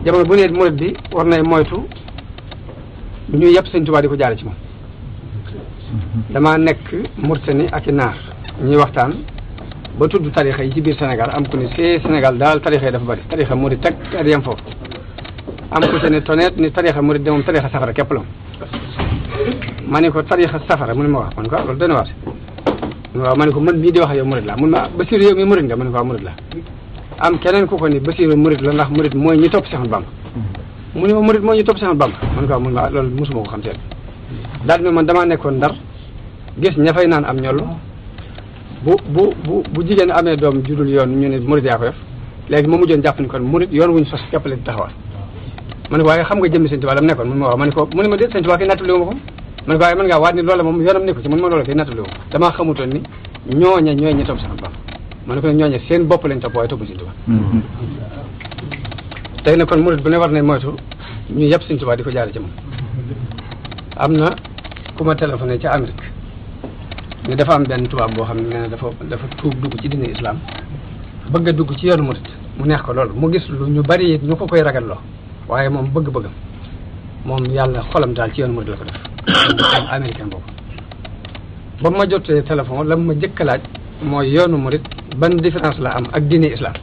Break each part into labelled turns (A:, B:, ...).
A: jamono bu ne murid bi war nay moytu ñu yëpp Sëñ Tuubaa di ko jaare ci moom. damaa nekk Mauritanie ak i naar ñuy waxtaan ba tudd tarixa yi ci biir Sénégal am ku ne see Sénégal daal tarixa yi dafa bari tarixa murid teg te yem foofu am ku ci ne toneet ni tarixa murid de moom tarixa safara képp la ma ne ko tarixa safara mu ne ma wax man ko loolu dana waat waaw ma ne ko man mii di wax yow murid la mun ma Basiru yow mi murid nga ma ne ko waaw murid la am keneen ku ko ni Basiru murid la ndax murid mooy ñi topp Seex Ahmadu Bamba mu ne ma murid mooy ñi topp Seex Ahmadu Bamba ma ne ko waaw mun ma loolu mosuma ko xam seen daal ne man damaa nekkoon Ndar gis ña fay naan am ñoll bu jigéen amee doom judul yoon ñu ne murid yaa ko def léegi ma mujjoon jàpp ni kon murid yoon wuñ sos képp la di taxawal ma ne ko waaye xam nga jëmmi Sëñ Tuubaa lam nekkoon mun ma wax ma ne ko mu ne ma déet Sëñ Tuubaa kay nattali wu ma ko ma ne ko waaye mën ngaa waat ni loola moom yoonam nekku ci mun ma loola kay nattali wu ma damaa xamutoon ni ñooña ñooy ñi topp sax bam ma ne ko ñooña seen bopp lañ topp waaye topp Sëñ Tuubaa tey na kon murid bu ne war nañ moytu ñu yëpp Sëñ Tuubaa di ko jaare ci moom am na ku ma téléphoné ca Amérique ni dafa am benn tubaab boo xam ne nee na dafa tuub dugg ci diine islam bëgg a dugg ci yoonu murid mu neex ko loolu mu gis lu ñu bari it ñu ko koy ragalloo waaye moom bëgg-bëggam moom yàlla xolam daal ci yoonu murid la ko def américain boobu ba ma jotee téléphone la ma jëkk a laaj mooy yoonu murid ban différence la am ak diine islam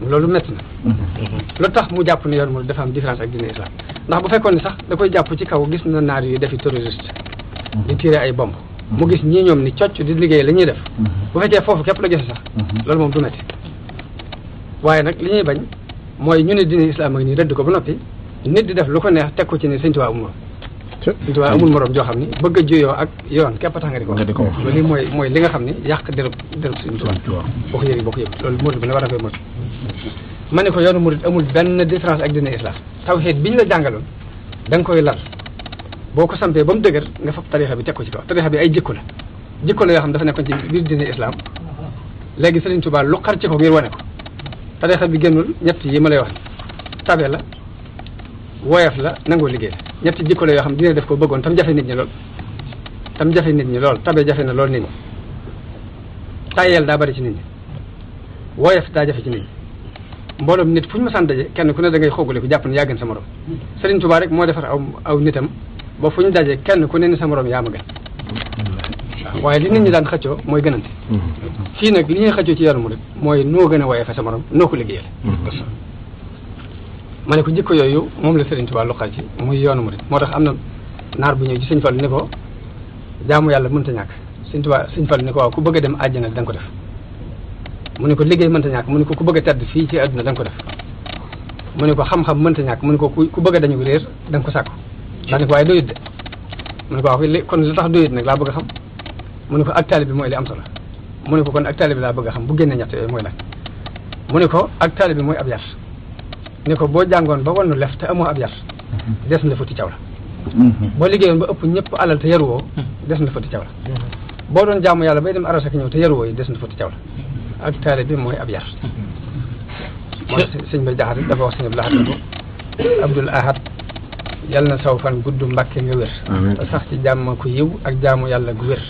A: loolu métti na lu tax mu jàpp ne yoonu murid dafa am différence ak diine islam ndax bu fekkoon ni sax da koy jàpp ci kaw gis na naar yu defi terroriste di tiré ay bomb mu gis ñii ñoom ni cocc di liggéey la ñuy def bu fekkee foofu képp la gise sax loolu moom du métti waaye nag li ñuy bañ mooy ñu ne diine islam ak nii rëdd ko ba noppi nit di def lu ko neex teg ko ci ne Sëñ Tuubaa amul morom Sëñ Tuubaa amul morom joo xam ni bëgg a juyoo ak yoon képp tax nga di ko wax loolu mooy li nga xam ni yàq dërëb Sëñ Tuubaa boo ko yëg loolu murid bi ne war na koy moytu ma ne ko yoonu murid amul benn différence ak diine islam tawhiid biñ la jàngaloon da nga koy lal boo ko sampee ba mu dëgër nga fab tarixa bi teg ko ci kaw tarixa bi ay jikko la yoo xam dafa nekkoon ci biir diine islam léegi Sëriñ Tuubaa lu xar ci ko ngir wane ko tarixa bi génnul ñett yi ma lay wax tabe la woyof la nangoo liggéey la ñetti jikko la yoo xam dina def ko bëggoon tam jafe nit ñi lool tabe jafe na lool nit ñi tayel daa bari ci nit ñi woyof daa jafe ci nit ñi mbooloom nit fu ñu ma sant daje kenn ku ne da ngay xoogale ko jàpp ne yaa gën sa morom Sëriñ Tuubaa rek moo defar aw nitam ba fu ñu daje kenn ku ne ni sa morom yaa ma gën waaye li nit ñi daan xëccoo mooy gënante fii nag li ñuy xëccoo ci yoonu murid mooy noo gën a woyof sa morom noo ko liggéeyal ma ne ko jikko yooyu moom la Sëriñ Tuubaa luqal ci muy yoonu murid moo tax am na naar bu ñëw ci Sëñ Fallu ni ko jaamu yàlla mënta ñàkk Sëñ Fallu ni ko waaw ku bëgg a dem àjjana da nga ko def mu ne ko liggéey mënta ñàkk mu ne ko ku bëgg a tedd fii ci àdduna da nga ko def mu ne ko xam-xam mënta ñàkk mu ne ko ku bëgg a dañu réer da nga ko sàkku daa ne ko waaye doyut de mu ne ko waaw kon lu tax doyut nag laa bëgg a xam mu ne ko ak taalibe bi mooy li am solo mu ne ko kon ak taalibe bi laa bëgg a xam bu génne ñett yooyu mooy lan mu ne ko ak taalibe bi mooy ab yar ne ko boo jàngoon ba wannu lef te amoo ab yar des na futti caw la boo liggéeyoon ba ëpp ñëpp alal te yaruwoo des na futti caw la boo doon jaamu yàlla bay dem arasa ak ñëw te yaruwoo yi des na futti caw la ak taalibe bi mooy ab yar moo sëñ Bay Jaxate dafa wax sëñ Abdul Ahad ko Abdul Ahad yal na saw fan gudd Mbàkke nga wér te sax ci jàmm ku yiw ak jaamu yàlla gu wér